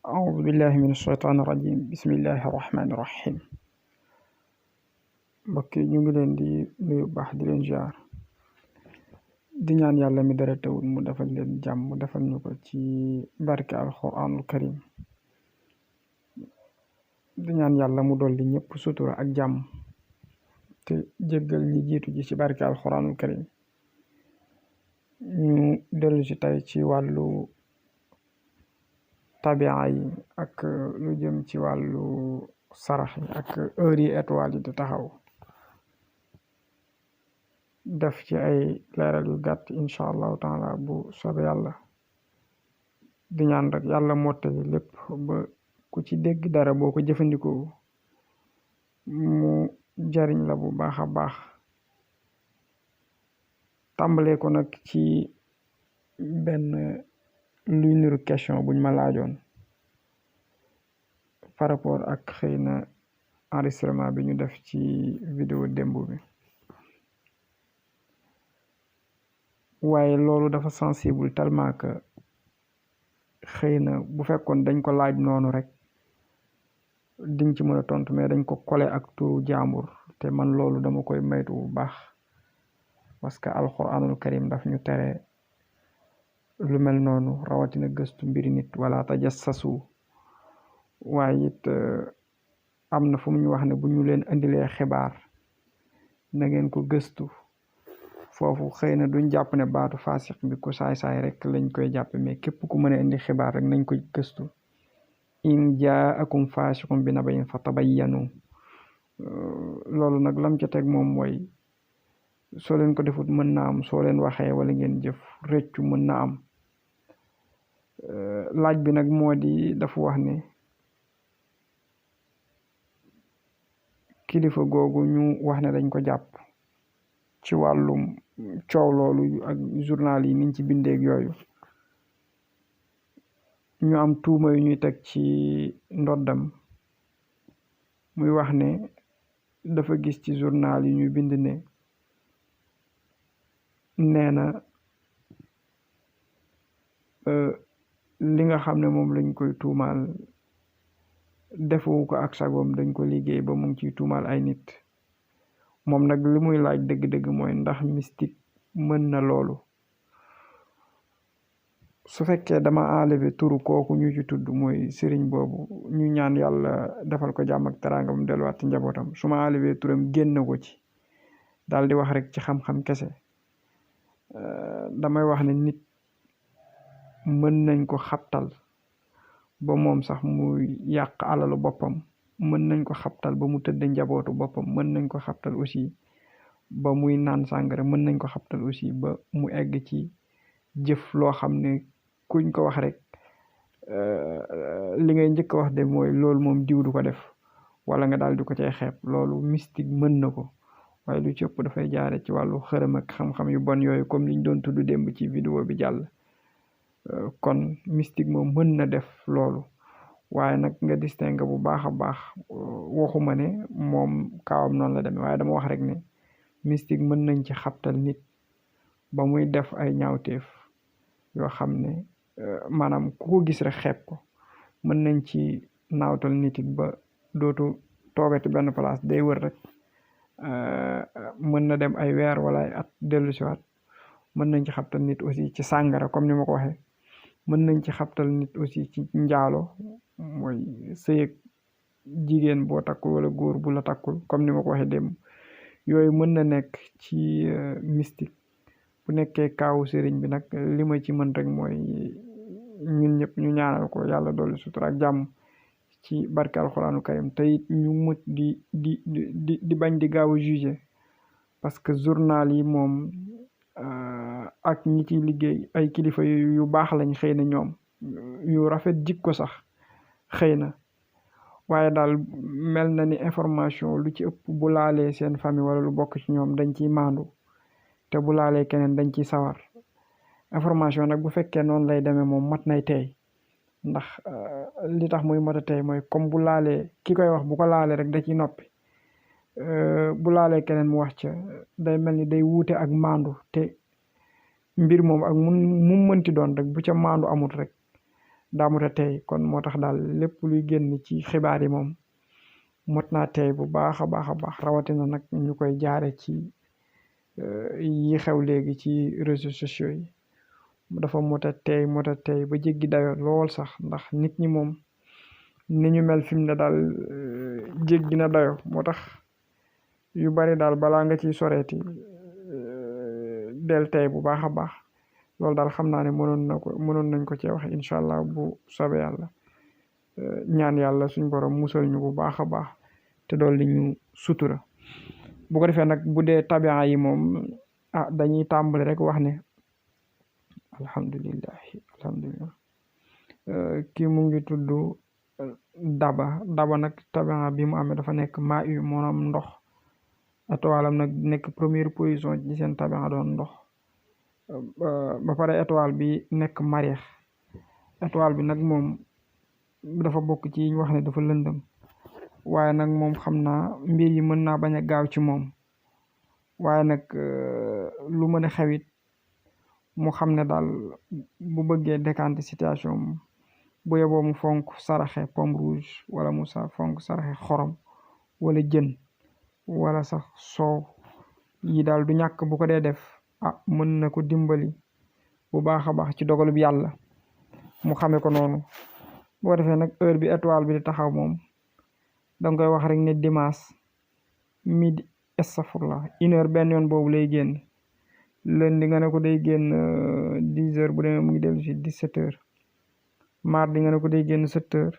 أعوذ بالله من الشيطان الرجيم بسم الله الرحمن الرحيم mbokk yi ñu ngi leen di nuyu baax di leen ziar di ñaan yàlla mi dara tawul mu defal leen jàmm mu defal ñu ko ci barke alquranul karim di ñaan yàlla mu dolli ñëpp sutura ak jàmm te jéggal ñi jiitu ji ci barke alquranul karim ñu dellu ci tey ci wàllu tabia yi ak lu jëm ci wàllu sarax yi ak heure yi étoile yi di taxaw def ci ay leeral yu gàtt incha allahu taala bu soobee yàlla di ñaan rek yàlla mottali lépp ba ku ci dégg dara boo ko jëfandikoo mu jariñ la bu baax a baax tàmbalee ko nag ci benn luy niru question buñ ma laajoon par rapport ak xëy na enregistrement bi ñu def ci vidéo démb bi waaye loolu dafa sensible tellement que xëy na bu fekkoon dañ ko laaj noonu rek diñ ci mën a tontu mais dañ ko kole ak turu jaambur te man loolu dama koy maytu bu baax parce que alquranul karim daf ñu tere lu mel noonu rawatina gëstu mbiri nit wala tajassasu waaye it am na fu mu ñu wax ne bu ñu leen indilee xibaar na ngeen ko gëstu foofu xëy na duñ jàpp ne baatu faasiq bi ku saay-saay rek lañ koy jàppe mais képp ku mën a indi xibaar rek nañ ko gëstu in jaakum faasiqun bi nabayin fa tabayyanu loolu nag lam ca teg moom mooy soo leen ko defut mën na am soo leen waxee wala ngeen jëf rëccu mën na am laaj bi nag moo di dafa wax ne kilifa googu ñu wax ne dañ ko jàpp ci wàllum coow loolu ak journal yi niñ ci bindeeg yooyu ñu am tuuma yu ñuy teg ci ndoddam muy wax ne dafa gis ci journal yi ñuy bind ne nee na li nga xam ne moom lañ koy tuumaal defu ko ak sagoom dañ ko liggéey ba mu ngi ciy tuumaal ay nit moom nag li muy laaj dëgg-dëgg mooy ndax mystique mën na loolu su fekkee dama enlever turu kooku ñu ci tudd mooy sëriñ boobu ñu ñaan yàlla defal ko jàmm ak teraanga mu delluwaat ci njabootam su ma enlever turam génn ko ci daal di wax rek ci xam-xam kese damay wax ne nit mën nañ ko xabtal ba moom sax muy yàq alalu boppam mën nañ ko xabtal ba mu tëdd njabootu boppam mën nañ ko xabtal aussi ba muy naan sàngara mën nañ ko xabtal aussi ba mu egg ci jëf loo xam ne kuñ ko wax rek li ngay njëkk a wax de mooy loolu moom diw du ko def wala nga daal di ko cay xeeb loolu mystique mën na ko waaye lu ci ëpp dafay jaare ci wàllu xërëm ak xam-xam yu bon yooyu comme liñ doon tudd démb ci vidéo bi jàll kon mystique moom mën na def loolu waaye nag nga distingue bu baax a baax waxuma ne moom kaawam noonu la demee waaye dama wax rek ne mystique mën nañ ci xabtal nit ba muy def ay ñaawteef yoo xam ne maanaam ku ko gis rek xeeb ko mën nañ ci naawtal nit it ba dootu toogati benn place day wër rek mën na dem ay weer wala ay at dellu siwaat mën nañ ci xabtal nit aussi ci sàngara comme ni ma ko waxee mën nañ ci xabtal nit aussi ci njaalo mooy sëyeg jigéen boo takkul wala góor bu la takkul comme ni ma ko waxee démb yooyu mën na nekk ci mystique bu nekkee kaawu sëriñ bi nag li ma ci mën rek mooy ñun ñëpp ñu ñaanal ko yàlla dolli sutura ak jàmm ci barke alxuraanu karim te it ñu mut di bañ di gaaw a juger parce que journal yi moom ak ñi ci liggéey ay kilifa yu baax lañ xëy na ñoom yu rafet jikko sax xëy na waaye daal mel na ni information lu ci ëpp bu laalee seen famille wala lu bokk ci ñoom dañ ciy maandu te bu laalee keneen dañ ciy sawar information nag bu fekkee noonu lay demee moom mat nay tey ndax li tax muy mat a tey mooy comme bu laalee ki koy wax bu ko laalee rek da ciy noppi bu laalee keneen mu wax ca day mel ni day wuute ak maandu te mbir moom ak mu mënti doon rek bu ca maandu amut rek daamut a tey kon moo tax daal lépp luy génn ci xibaar yi moom mot naa tey bu baax a baax a baax rawatina nag ñu koy jaare ci yi xew léegi ci réseaux sociaux yi dafa mot a tey ba jéggi dayo lool sax ndax nit ñi moom ni ñu mel fi mu ne daal jéggi na dayo moo tax yu bari daal balaa nga ciy soreeti del tey bu baax a baax loolu daal xam naa ne mënoon nañ ko cee wax incha allah bu soobee yàlla ñaan yàlla suñ borom musal ñu bu baax a baax te dool li ñu sutura bu ko defee nag bu dee tabian yi moom dañuy tàmbali rek wax ne alhamdulillah kii mu ngi tudd daba nag tabian bi mu amee dafa nekk maa u moom ndox étoilam nag nekk première position ci seen tabian doon ndox ba pare étoile bi nekk mariex étoile bi nag moom dafa bokk ci ñu wax ne dafa lëndëm waaye nag moom xam naa mbir yi mën naa bañ a gaaw ci moom waaye nag lu mën a xewit mu xam ne daal bu bëggee décanter situation bu yeboo mu fonk saraxe pomme rouge wala mu fonk saraxe xorom wala jën wala sax soow yi daal du ñàkk bu ko dee def mën na ko dimbali bu baax a baax ci dogalub yàlla mu xame ko noonu boo defee nag heure bi étoile bi di taxaw moom danga koy wax rek ne dimanche midi astafurlah 1h benn yoon boobu lay génn lundi nga ne ko day génn 10h bu demee mu ngi dellu si 17h mardi nga ne ko day génn 7h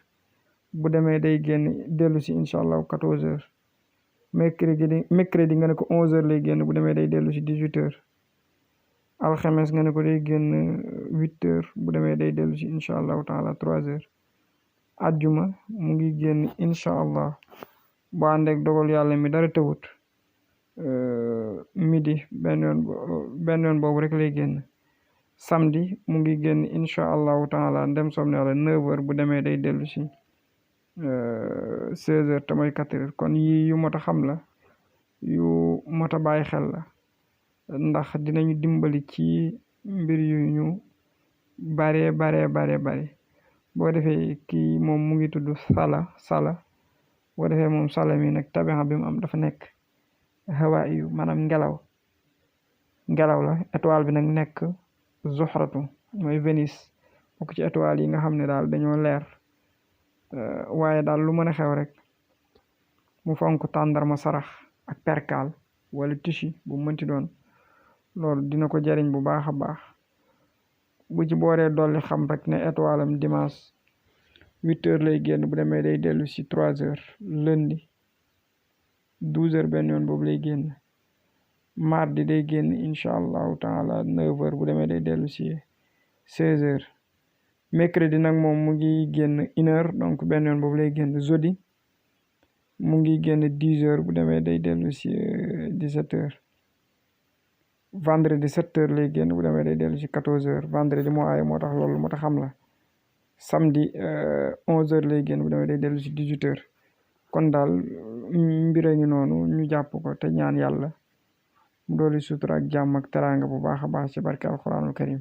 bu demee day génn dellu si incha allah 14h mercredi nga ne ko 11h lay génn bu demee day dellu si 18h alxames nga ne ko day génn 8h bu demee day dellu si incha allahu taala 3h ajjuma mu ngi génn incha allah bu àndeek dogal yàlla mi dara tëwut midi benn yoon boobu rek lay génn samedi mu ngi génn incha allahu taala ndem soom ne yàlla 9h bu demee day dellu si 16h te mooy 4h kon yi yu mot a xam la yu mot a bàyyi xel la ndax dinañu dimbali ci mbir yu ñu bare boo defee kii moom mu ngi tudd sala boo defee moom sala mi nag tabixa bi mu am dafa nekk hawa yu maanaam ngelaw la étoile bi nag nekk zuhratu mooy Vénus bokk ci étoile yi nga xam ne daal dañoo leer waaye daal lu mën a xew rek mu fonk tàndarma sarax ak perkal wala tishi bu mënti doon loolu dina ko jariñ bu baax a baax bu ci booree dolli xam rek ne étoile am dimanche 8h lay génn bu demee day dellu si 3h lundi 12h benn yoon boobu lay génn mardi day génn incha allahu taala 9h bu demee day dellu si 16h mercredi nag moom mu ngi génn 1h donc benn yoon boobu lay génn jeudi mu ngi génn 10h bu demee day dellu si 17h vendredi 7h lay génn bu demee day dellu si 14h vendredi moo aaye moo tax loolu moo tax xam la samedi 11h lay génn bu demee day dellu si 18h kon daal mbir ngi noonu ñu jàpp ko te ñaan yàlla mu dooli sutura ak jàmm ak teraanga bu baax a baax ci barke alquranul karim